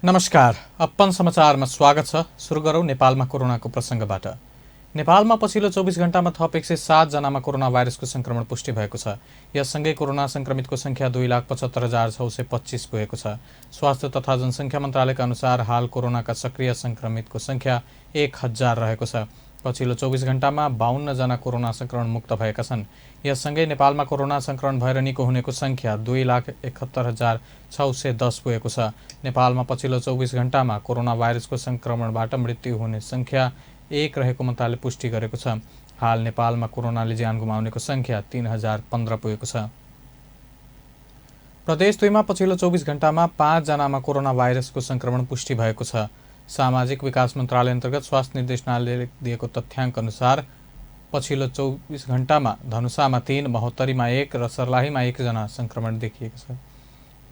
नमस्कार, अपन समाचारमा स्वागत छ। सुरु गरौँ नेपालमा कोरोनाको प्रसङ्गबाट। नेपालमा पछिल्लो 24 घण्टामा थप 107 जनामा कोरोना भाइरसको संक्रमण पुष्टि भएको छ। यससँगै कोरोना संक्रमितको संख्या 2,75,625 पुगेको छ। स्वास्थ्य तथा जनसङ्ख्या मन्त्रालयका अनुसार हाल कोरोनाका सक्रिय संक्रमितको संख्या 1000 रहेको छ। पछिल्लो 24 घण्टामा 52 जना कोरोना संक्रमण मुक्त भएका छन्। यससँगै नेपालमा कोरोना संक्रमण भएर निको हुनेको संख्या 2,71,610 पुगेको छ। नेपालमा पछिल्लो 24 घण्टामा कोरोना भाइरसको संक्रमणबाट मृत्यु हुने संख्या 1 रहेको मन्त्रालयले पुष्टि गरेको छ। हाल नेपालमा कोरोनाले ज्यान गुमाउनेको संख्या 3015 पुगेको छ। प्रदेश 2 मा पछिल्लो 24 घण्टामा 5 जनामा कोरोना भाइरसको संक्रमण पुष्टि भएको छ। सामाजिक विकास मन्त्रालय अन्तर्गत स्वास्थ्य निर्देशनालयले दिएको तथ्याङ्क अनुसार पछिल्लो 24 घण्टामा धनुषामा 3, महोत्तरीमा 1 र सर्लाहीमा 1 जना संक्रमण देखिएको छ।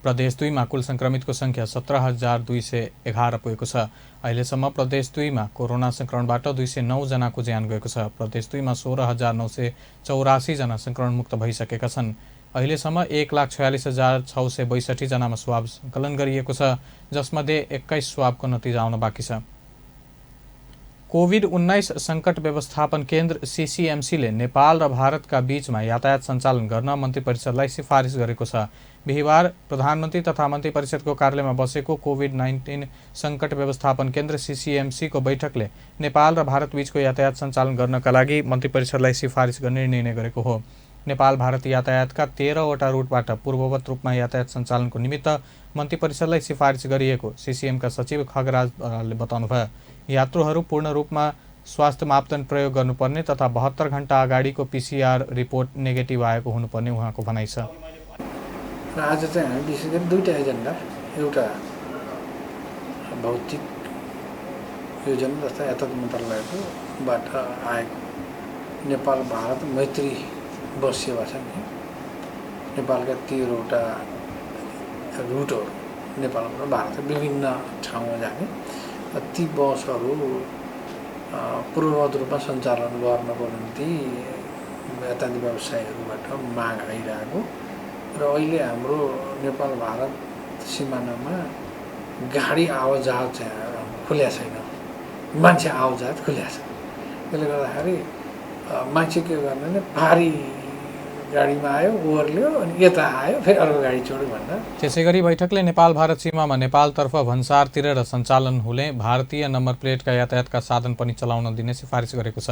प्रदेश 2 मा कुल संक्रमितको संख्या 17,211 पुगेको छ। अहिलेसम्म प्रदेश 2 मा कोरोना संक्रमणबाट 209 जनाको ज्यान गएको छ। प्रदेश 2 मा 16,984 जना संक्रमण मुक्त भइसकेका छन्। अहिलेसम्म 1,46,662 जनामा स्वाब सङ्कलन गरिएको छ, जसमध्ये 21 स्वाबको नतिजा आउन बाँकी छ। कोभिड-19 सङ्कट व्यवस्थापन केन्द्र सीसीएमसीले नेपाल र भारतका बीचमा यातायात सञ्चालन गर्न मन्त्री परिषदलाई सिफारिस गरेको छ। बिहिबार प्रधानमन्त्री तथा मन्त्री परिषदको कार्यालयमा बसेको कोभिड-19 सङ्कट व्यवस्थापन केन्द्र सीसीएमसीको बैठकले नेपाल र भारत बीचको यातायात सञ्चालन गर्नका लागि मन्त्री परिषदलाई सिफारिस गर्ने निर्णय गरेको हो। नेपाल भारत यातायातका 13वटा रुटबाट पूर्ववत रूपमा यातायात सञ्चालनको निमित्त मन्त्री परिषदलाई सिफारिस गरिएको सीसीएमका सचिव खगराज बरालले बताउनुभयो। यात्रुहरू पूर्ण रूपमा स्वास्थ्य मापदण्ड प्रयोग गर्नुपर्ने तथा 72 घण्टा अगाडिको पीसीआर रिपोर्ट नेगेटिभ आएको हुनुपर्ने उहाँको भनाइ छ। र आज चाहिँ हामी विशेष गरी दुईटा एजेन्डा, एउटा भौतिक योजना जस्ता यातायात मन्त्रालयकोबाट आएको नेपाल भारत मैत्री बस सेवा छ नि, नेपालका 13वटा रुटहरू नेपालबाट भारतका विभिन्न ठाउँमा जाने ती बसहरू पूर्ववत रूपमा सञ्चालन गर्नको निम्ति यातायात व्यवसायीहरूबाट माग आइरहेको र अहिले हाम्रो नेपाल भारत सिमानामा गाडी आवाजात चाहिँ खुल्या छैन, मान्छे आवाजात खुल्या छ। त्यसले गर्दाखेरि मान्छे के गर्ने भने भारी गाडीमा आयो, ओर्ल्यो, अनि यता आयो, फेरि अर्को गाडी चढ्यो भन्दा। त्यसैगरी बैठकले नेपाल भारत सीमामा नेपालतर्फ भन्सार तिरेर सञ्चालन हुने भारतीय नम्बर प्लेटका यातायातका साधन पनि चलाउन दिने सिफारिस गरेको छ।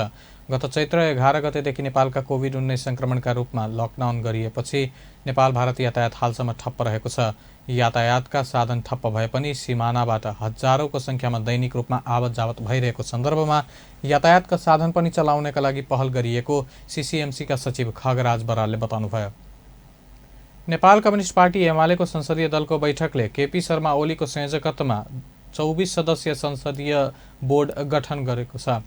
गत चैत्र 11 गतेदेखि नेपालका कोभिड-19 संक्रमणका रूपमा लकडाउन गरिएपछि नेपाल भारत यातायात हालसम्म ठप्प रहेको छ। यातायातका साधन ठप्प भए पनि सिमानाबाट हजारौंको संख्यामा दैनिक रूपमा आवत जावत भइरहेको सन्दर्भमा यातायातका साधन पनि चलाउनका लागि पहल गरिएको सीसीएमसीका सचिव खगराज बरालले बताउनुभयो। नेपाल कम्युनिस्ट पार्टी एमालेको संसदीय दलको बैठकले केपी शर्मा ओलीको संयोजकत्वमा 24 सदस्यीय संसदीय बोर्ड गठन गरेको छ।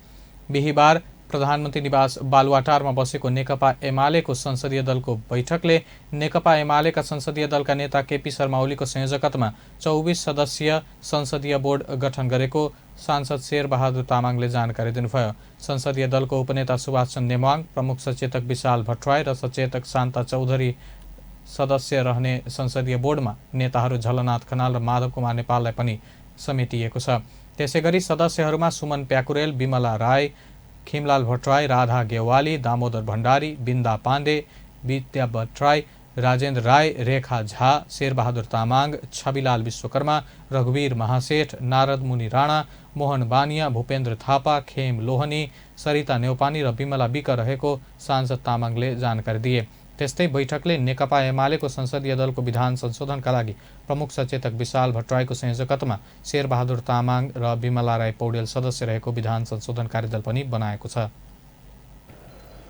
बिहिबार प्रधानमन्त्री निवास बालुवाटारमा बसेको नेकपा एमालेको संसदीय दलको बैठकले नेकपा एमालेका संसदीय दलका नेता केपी शर्मा ओलीको संयोजकत्वमा 24 सदस्यीय संसदीय बोर्ड गठन गरेको सांसद शेरबहादुर तामाङले जानकारी दिनुभयो। संसदीय दलको उपनेता सुभाष चन्द्र नेमाङ, प्रमुख सचेतक विशाल भट्टराई र सचेतक शान्ता चौधरी सदस्य रहने संसदीय बोर्डमा नेताहरू झलनाथ खनाल र माधव कुमार नेपाललाई पनि समेटिएको छ। त्यसैगरी सदस्यहरूमा सुमन प्याकुरेल, विमला राई, खिमलाल भट्टराई, राधा गेवाली, दामोदर भण्डारी, बिन्दा पाण्डे, विद्या भट्टराई, राजेन्द्र राय, रेखा झा, शेरबहादुर तामाङ, छविलाल विश्वकर्मा, रघुवीर महासेठ, नारद मुनि राणा, मोहन बानिया, भूपेन्द्र थापा, खेम लोहनी, सरिता नेौपानी र विमला विक रहेको सांसद तामाङले जानकारी दिए। त्यस्तै बैठकले नेकपा एमालेको संसदीय दलको विधान संशोधनका लागि प्रमुख सचेतक विशाल भट्टराईको संयोजकत्वमा शेरबहादुर तामाङ र विमला राई पौडेल सदस्य रहेको विधान संशोधन कार्यदल पनि बनाएको छ।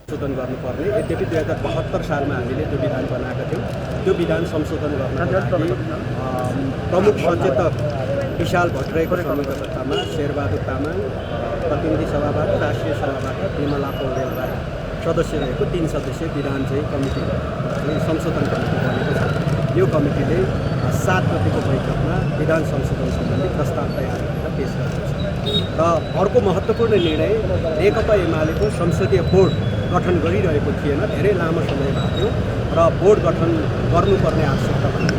संशोधन गर्नुपर्ने, यद्यपि 2072 सालमा हामीले त्यो विधान बनाएका थियौँ। त्यो विधान संशोधन गर्नको लागि प्रमुख सचेतक विशाल भट्टराईको संयोजकत्वमा शेरबहादुर तामाङ, प्रतिनिधि सभाबाट, राष्ट्रिय सभाबाट विमला पौडेल राई सदस्य रहेको 3 सदस्यीय विधान कमिटी संशोधन कमिटी बनेको छ। यो कमिटीले 7 गतिको बैठकमा विधान संशोधन सम्बन्धी प्रस्ताव तयार गरेर पेश गरेको छ। र अर्को महत्त्वपूर्ण निर्णय, नेकपा एमालेको संसदीय बोर्ड गठन गरिरहेको थिएन, धेरै लामो समय भएको थियो र बोर्ड गठन गर्नुपर्ने आवश्यकता भने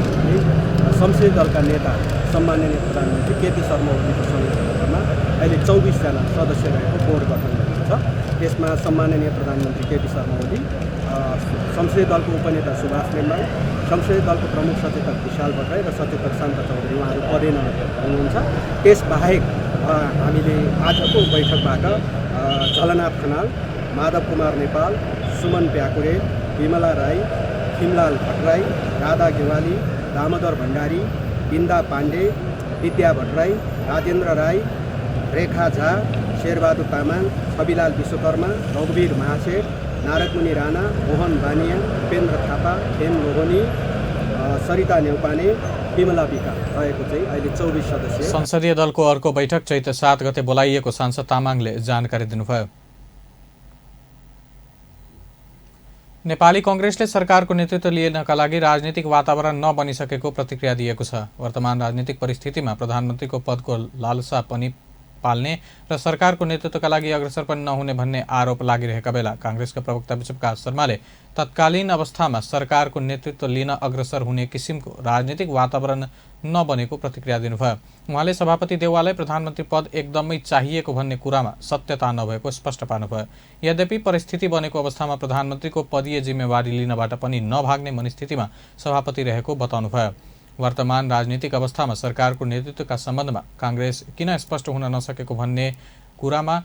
संसदीय दलका नेता सम्माननीय प्रधानमन्त्री केपी शर्मा ओलीको संयोजकत्वमा अहिले 24जना सदस्य रहेको बोर्ड गठन गरिएको छ। त्यसमा सम्माननीय प्रधानमन्त्री केपी शर्मा ओली, संसदीय दलको उपनेता सुभाष लिम्बाङ, संसदीय दलको प्रमुख सचेतक विशाल भट्टराई र सचेतक शान्ता चौधरी उहाँहरू पदेन हुनुहुन्छ। त्यसबाहेक हामीले आजको बैठकबाट झलनाथ खनाल, माधव कुमार नेपाल, सुमन प्याकुरे, विमला राई, खिमलाल भट्टराई, राधा गेवाली, दामोदर भण्डारी, बिन्दा पाण्डे, विद्या भट्टराई, राजेन्द्र राई, रेखा झा, शेरबहादुर तामाङ, छविलाल विश्वकर्मा, रघुवीर महासेठ, नारदमुनि राणा, मोहन बानिया, उपेन्द्र थापा, एम लोहनी, सरिता नेउपाने, विमला विका रहेको चाहिँ अहिले 24 सदस्य। संसदीय दलको अर्को बैठक चैत्र 7 गते बोलाइएको सांसद तामाङले जानकारी दिनुभयो। नेपाली कांग्रेसले सरकारको नेतृत्व लिनका लागि राजनीतिक वातावरण नबनिसकेको प्रतिक्रिया दिएको छ। वर्तमान राजनीतिक परिस्थितिमा प्रधानमन्त्रीको पदको लालसा पनि पाल्ने र सरकारको नेतृत्वका लागि अग्रसर पनि नहुने भन्ने आरोप लागिरहेका बेला कांग्रेसका प्रवक्ता विश्वप्रकाश शर्माले तत्कालीन अवस्थामा सरकारको नेतृत्व लिन अग्रसर हुने किसिमको राजनीतिक वातावरण नबनेको प्रतिक्रिया दिनुभयो। उहाँले सभापति देउवालाई प्रधानमन्त्री पद एकदमै चाहिएको भन्ने कुरामा सत्यता नभएको स्पष्ट पार्नुभयो। यद्यपि परिस्थिति बनेको अवस्थामा प्रधानमन्त्रीको पदीय जिम्मेवारी लिनबाट पनि नभाग्ने मनस्थितिमा सभापति रहेको बताउनुभयो। वर्तमान राजनीतिक अवस्थामा सरकारको नेतृत्वका सम्बन्धमा कांग्रेस किन स्पष्ट हुन नसकेको भन्ने कुरामा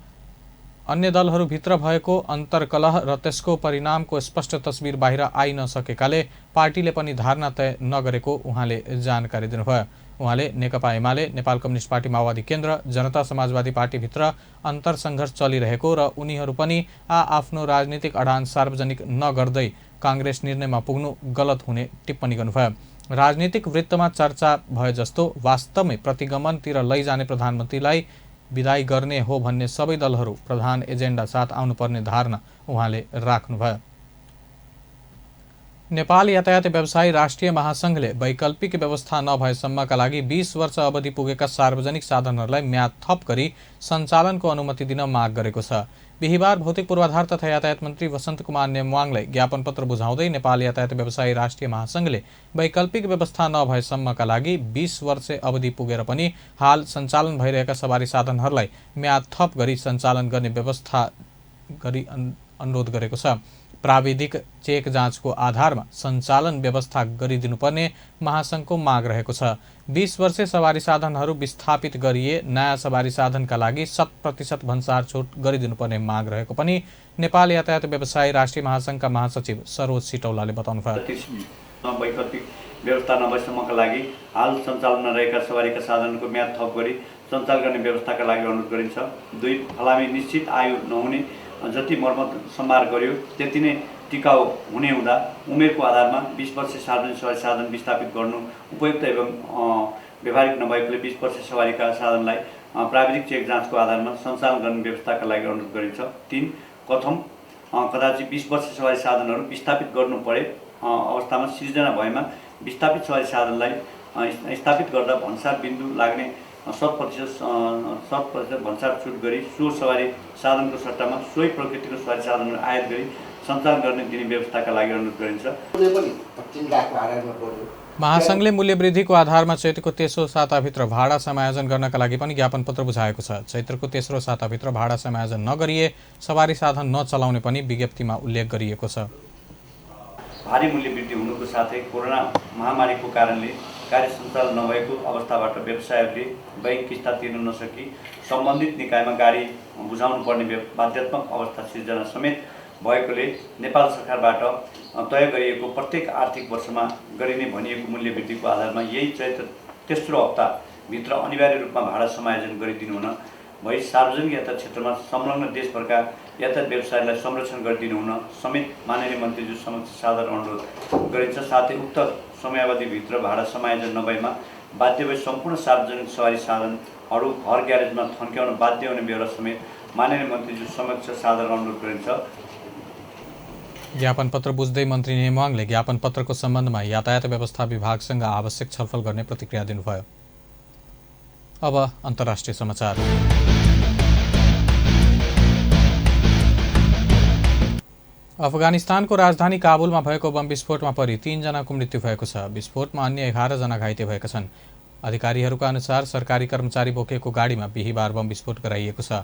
अन्य दलहरूभित्र भएको अन्तर्कलह र त्यसको परिणामको स्पष्ट तस्बिर बाहिर आइ नसकेकाले पार्टीले पनि धारणा तय नगरेको उहाँले जानकारी दिनुभयो। उहाँले नेकपा एमाले, नेपाल कम्युनिस्ट पार्टी माओवादी केन्द्र, जनता समाजवादी पार्टीभित्र अन्तरसङ्घर्ष चलिरहेको र उनीहरू पनि आफ्नो राजनीतिक अडान सार्वजनिक नगर्दै कांग्रेस निर्णयमा पुग्नु गलत हुने टिप्पणी गर्नुभयो। राजनीतिक वृत्तमा चर्चा भए जस्तो वास्तवमै प्रतिगमनतिर लैजाने प्रधानमन्त्रीलाई विदाई गर्ने हो भन्ने सबै दलहरू प्रधान एजेन्डा साथ आउनुपर्ने धारणा उहाँले राख्नुभयो। नेपाल यातायात व्यवसायी राष्ट्रिय महासंघले वैकल्पिक व्यवस्था नभएसम्मका लागि 20 वर्ष अवधि पुगेका सार्वजनिक साधनहरूलाई म्याद थप गरी सञ्चालनको अनुमति दिन माग गरेको छ। बिहिबार भौतिक पूर्वाधार तथा यातायात मन्त्री वसन्त कुमार नेमवाङलाई ज्ञापन पत्र बुझाउँदै नेपाल यातायात व्यवसायी राष्ट्रिय महासंघले वैकल्पिक व्यवस्था नभएसम्मका लागि 20 वर्ष अवधि पुगेर पनि हाल सञ्चालन भइरहेका सवारी साधनहरूलाई म्याद थप गरी सञ्चालन गर्ने व्यवस्था गरी अनुरोध गरेको छ। प्राविधिक चेक जाँचको आधारमा सञ्चालन व्यवस्था गरिदिनुपर्ने महासंघको माग रहेको छ। 20 वर्षे सवारी साधनहरू विस्थापित गरिए नयाँ सवारी साधनका लागि 100% भन्सार छुट गरिदिनुपर्ने माग रहेको पनि नेपाल यातायात व्यवसायी राष्ट्रिय महासंघका महासचिव सरोज सिटौलाले बताउनुभयो। वैकल्पिक व्यवस्था नभएसम्मका लागि हाल सञ्चालनमा रहेका सवारीका साधनको म्याद थप गरी सञ्चालन गर्ने व्यवस्थाका लागि अनुरोध गरिन्छ। 2 फलामे निश्चित आयु नहुने जति मर्मत सम्भार गर्यो त्यति नै टिकाउ हुने हुँदा उमेरको आधारमा 20 वर्ष सार्वजनिक सवारी साधन विस्थापित गर्नु उपयुक्त एवं व्यवहारिक नभएकोले 20 वर्ष सवारीका साधनलाई प्राविधिक चेक जाँचको आधारमा सञ्चालन गर्ने व्यवस्थाका लागि अनुरोध गरिन्छ। 3 कदाचित 20 वर्ष सवारी साधनहरू विस्थापित गर्नु परे अवस्थामा सिर्जना भएमा विस्थापित सवारी साधनलाई स्थापित गर्दा भन्सार बिन्दु लाग्ने 100% भन्सार छुट गरी सो सवारी साधनको सट्टामा सोही प्रकृतिको सवारी साधनहरू आयात गरी सञ्चालन गर्ने दिने व्यवस्थाका लागि अनुरोध गरिन्छ। महासंघले मूल्यवृद्धिको आधारमा चैत्रको तेस्रो साताभित्र भाडा समायोजन गर्नका लागि पनि ज्ञापन पत्र बुझाएको छ। चैत्रको तेस्रो साताभित्र भाडा समायोजन नगरिए सवारी साधन नचलाउने पनि विज्ञप्तिमा उल्लेख गरिएको छ। भारी मूल्यवृद्धि हुनुको साथै कोरोना महामारीको कारणले कार्य सञ्चालन नभएको अवस्थाबाट व्यवसायहरूले बैङ्क किस्ता तिर्न नसकी सम्बन्धित निकायमा गाडी बुझाउनु पर्ने बाध्यात्मक अवस्था सिर्जना समेत भएकोले नेपाल सरकारबाट तय गरिएको प्रत्येक आर्थिक वर्षमा गरिने भनिएको मूल्यवृद्धिको आधारमा यही चैत्र तेस्रो हप्ताभित्र अनिवार्य रूपमा भाडा समायोजन गरिदिनु हुन भई सार्वजनिक यातायात क्षेत्रमा संलग्न देशभरका यातायात व्यवसायलाई संरक्षण गरिदिनु हुन समेत माननीय मन्त्रीज्यू समक्ष सादर अनुरोध गरिन्छ। साथै उक्त समयावधिभित्र भाडा समायोजन नभएमा बाध्य भई सम्पूर्ण सार्वजनिक सवारी साधनहरू घर ग्यारेजमा थन्क्याउन बाध्य हुने बेहोरा समेत माननीय मन्त्रीज्यू समक्ष सादर अनुरोध गरिन्छ। ज्ञापन पत्र बुझ्दै मन्त्री नेमवाङले ज्ञापन पत्रको सम्बन्धमा यातायात व्यवस्था विभागसँग आवश्यक छलफल गर्ने प्रतिक्रिया दिनुभयो। अब अन्तर्राष्ट्रिय समाचार। अफगानिस्तानको राजधानी काबुलमा भएको बम विस्फोटमा परि 3 जनाको मृत्यु भएको छ। विस्फोटमा अन्य 11 जना घाइते भएका छन्। अधिकारीहरूका अनुसार सरकारी कर्मचारी बोकेको गाडीमा बिहीबार बम विस्फोट गराइएको छ।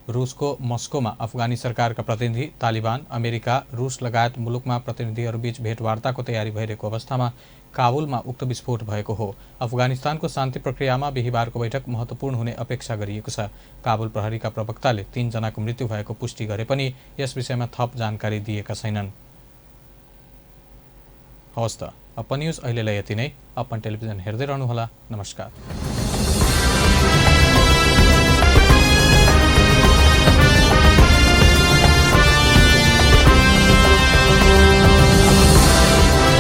रुसको मस्कोमा अफगानी सरकारका प्रतिनिधि, तालिबान, अमेरिका, रुस लगायत मुलुकमा प्रतिनिधिहरूबीच भेटवार्ताको तयारी भइरहेको अवस्थामा काबुलमा उक्त विस्फोट भएको हो। अफगानिस्तानको शान्ति प्रक्रियामा बिहीबारको बैठक महत्त्वपूर्ण हुने अपेक्षा गरिएको छ। काबुल प्रहरीका प्रवक्ताले 3 जनाको मृत्यु भएको पुष्टि गरे पनि यस विषयमा थप जानकारी दिएका छैनन्। हवस् त, अपन न्युज अहिलेलाई यति नै। अपन टेलिभिजन हेर्दै रहनुहोला। नमस्कार।